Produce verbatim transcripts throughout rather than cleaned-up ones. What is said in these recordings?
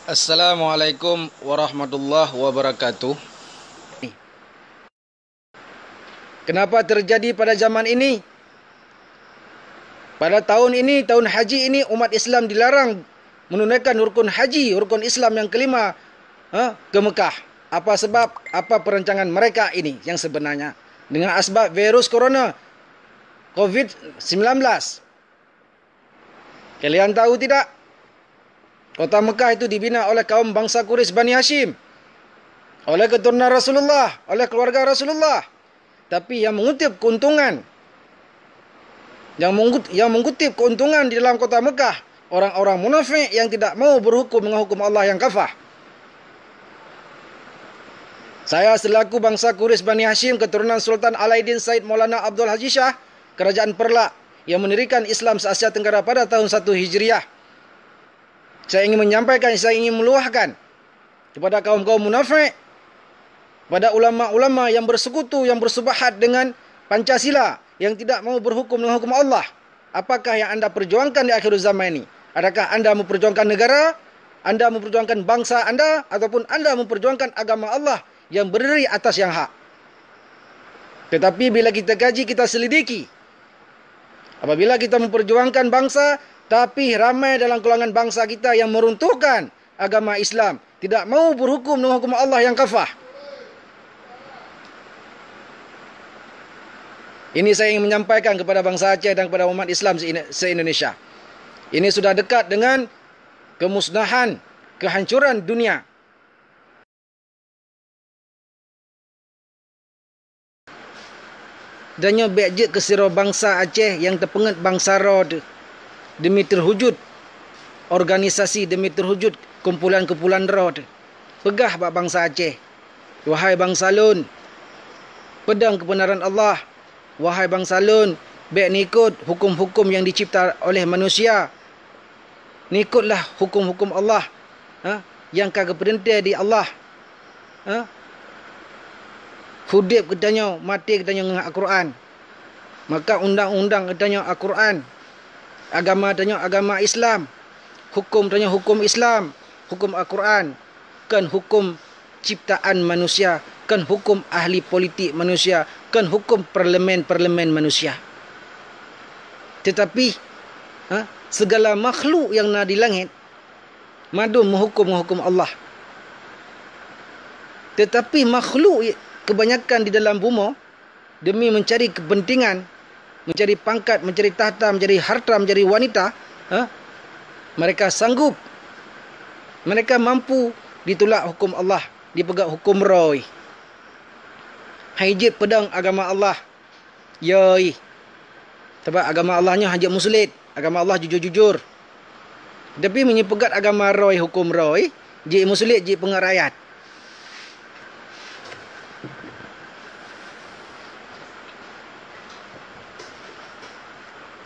Assalamualaikum warahmatullahi wabarakatuh. Kenapa terjadi pada zaman ini? Pada tahun ini, tahun haji ini, umat Islam dilarang menunaikan rukun haji, rukun Islam yang kelima, ha, ke Mekah. Apa sebab? Apa perancangan mereka ini yang sebenarnya? Dengan asbab virus corona, covid sembilan belas. Kalian tahu tidak? Kota Mekah itu dibina oleh kaum bangsa Quraisy Bani Hashim, oleh keturunan Rasulullah, oleh keluarga Rasulullah. Tapi yang mengutip keuntungan, yang menggut-, yang mengutip keuntungan di dalam kota Mekah, orang-orang munafik yang tidak mau berhukum dengan hukum Allah yang kafah. Saya selaku bangsa Quraisy Bani Hashim, keturunan Sultan Alaiddin Said Maulana Abdul Aziz Shah, Kerajaan Perlak, yang mendirikan Islam se-Asia Tenggara pada tahun satu Hijriah. Saya ingin menyampaikan, saya ingin meluahkan kepada kaum-kaum munafik, pada ulama-ulama yang bersekutu, yang bersubahat dengan Pancasila, yang tidak mau berhukum dengan hukum Allah. Apakah yang anda perjuangkan di akhir zaman ini? Adakah anda memperjuangkan negara, anda memperjuangkan bangsa anda, ataupun anda memperjuangkan agama Allah yang berdiri atas yang hak? Tetapi bila kita kaji, kita selidiki, apabila kita memperjuangkan bangsa, tapi ramai dalam kalangan bangsa kita yang meruntuhkan agama Islam, tidak mau berhukum dengan hukum Allah yang kafah. Ini saya ingin menyampaikan kepada bangsa Aceh dan kepada umat Islam se-, se-Indonesia. Ini sudah dekat dengan kemusnahan, kehancuran dunia. Tanyoe bék jeuet keu sidroe bansa Aceh nyang teupeungeut bansa droe teuh, deumi teuwujud organisasi, deumi teuwujud kumpulan-kumpulan droe teuh. Peugah bak bansa Aceh, "Wahai bansa lôn, peudong keubeunaran Allah. Wahai bansa lôn, bék neuikot huköm-huköm nyang jicipta oleh manusia." Neuikotlah huköm-huköm Allah, ha, nyang ka geupeurintah di Allah, ha. Udeb geutanyoe, maté geutanyoe ngon Al-Qur'an. Maka undang-undang geutanyoe Al-Qur'an, agama tanyoe agama Islam, huköm tanyoe huköm Islam, huköm Al-Qur'an, kon huköm ciptaan manusia, kon huköm ahli politik manusia, kon huköm parlemen-parlemen manusia. Tetapi, ha, segala makhluk nyang na di langét mandum meuhuköm ngon huköm Allah. Tetapi makhluk kebanyakan di dalam bumoe demi mencari kepentingan, mencari pangkat, mencari takhta, mencari harta, mencari wanita, ha? Mereka sanggup, mereka mampu ditulak huköm Allah, dipeugah huköm droe. Hai jeuet peudong agama Allah, yoi. Sabab agama Allah nyoe hana jeuet meusulet. Agama Allah jujur-jujur. Tapi meunyoe peugét agama droe, huköm droe, jeuet meusulet, jeuet peungeut rakyat.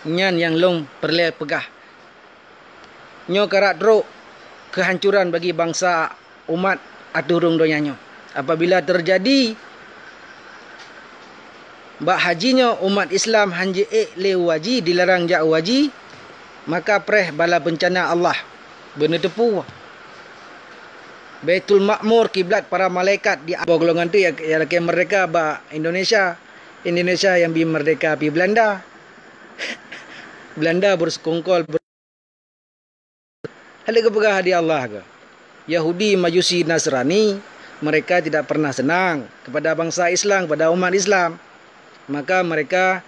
Nyan nyang lôn peureulée peugah. Nyoe karab trok keuhancoran bagi bansa umat ateueh rhueng donya nyoe. Apabila teujadi bak haji nyoe umat Islam hana jiék lé u haji, dilarang jak u haji, maka preh bala beuncana Allah. Beuneuteupeu Baitul Makmur, kiblat para malaikat di boh golongan tu nyang, nyang lakée meurdehka bak Indonesia. Indonesia nyang bi meurdehka pih Belanda. Belanda beuseukongkol Hana geupeugah di Allah keu Yahudi, Majusi, Nasrani, mereka tidak pernah senang kepada bansa Islam, kepada umat Islam. Maka mereka,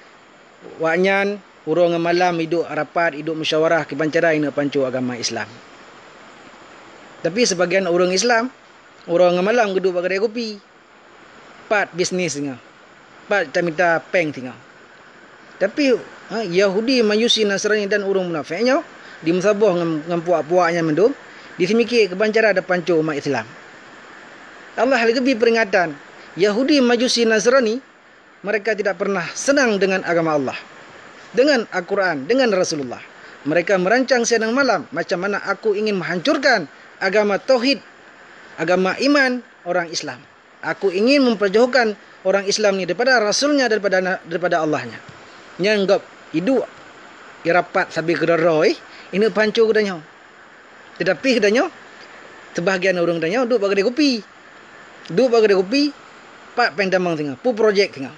wak nyan, uroe ngon malam iduek rapat, iduek musyawarah kiban cara ineuk pancok agama Islam. Tapi, sibagian ureuëng Islam, uroe ngon malam geuduek bak keudée kupi. Pat bisnis singoh, pat tamita péng singoh. Tapi, ha, Yahudi, Majusi, Nasrani dan ureuëng munafék nyoe dimeusaboh ngon, ngon puak-puak nyan mandum, diseumiké kiban cara tapancok umat Islam. Allah lagée bi peuringatan, Yahudi, Majusi, Nasrani, mereka tidak pernah senang dengan agama Allah, dengan Al-Quran, dengan Rasulullah. Mereka merancang siang dan malam, macam mana aku ingin menghancurkan agama tauhid, agama iman orang Islam. Aku ingin memperjauhkan orang Islam ni daripada Rasulnya, daripada, daripada Allahnya. Nyan gob iduek rapat sabe keudroe, ineuk pancok geutanyoe. Tetapi geutanyoe, Sebahagian ureuëng tanyoe duek bak keudè kupi. Duek bak keudè kupi, pat péng tamong singoh, peue projek singoh.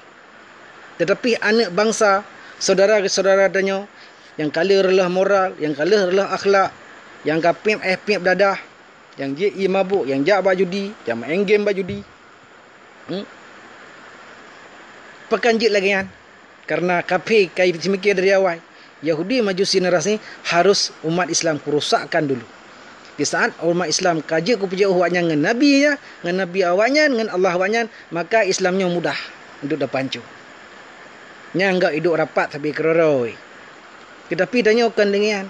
Teutapi aneuëk bansa, syedara-syedara tanyoe nyang ka lheueh reuloh moral, nyang ka lheueh reuloh akhlak, nyang ka piep éh piep dadah, nyang jeuet ié mabök, nyang jak bak judi, nyang maén game bak judi. Hmm? Pakon jeuet lagée nyan? Karena kafé ka seumiké dari awai. Yahudi, Majusi, Nasrani harus umat Islam kurusakkan dulu. Di saat umat Islam ka jeuet kupeujeuet awaknyan ngon Nabi, ya, ngon Nabi awaknyan, ngon Allah awaknyan, maka Islam nyoe mudah untuk tapancô. Nyang gak idok rapat sabe keurôi-rôi. Teutapi tanyoe kon deungian.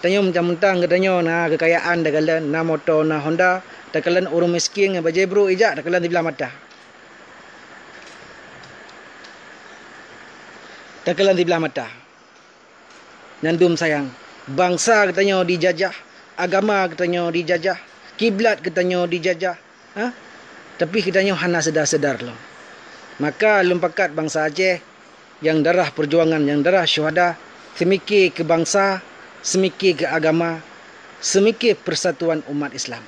Tanyoe meuntang-meuntang geutanyoe na keukayaan takalon, na moto, na Honda, takalon ureuëng miskin ngon bajée brok ijak, takalon siblah mata. Takalon siblah mata. Nyan dum sayang, bansa geutanyoe dijajah, agama geutanyoe dijajah, kiblat geutanyoe dijajah, ha? Tapi geutanyoe hana seudar-seudar lom. Maka lôn pakat bansa Aceh nyang darah peujuangan, nyang darah syuhada, seumiké keu bansa, seumiké keu agama, seumiké persatuan umat Islam.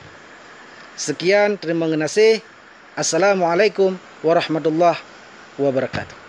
Seukian, teurimong geunaséh. Assalamualaikum warahmatullahi wabarakatuh.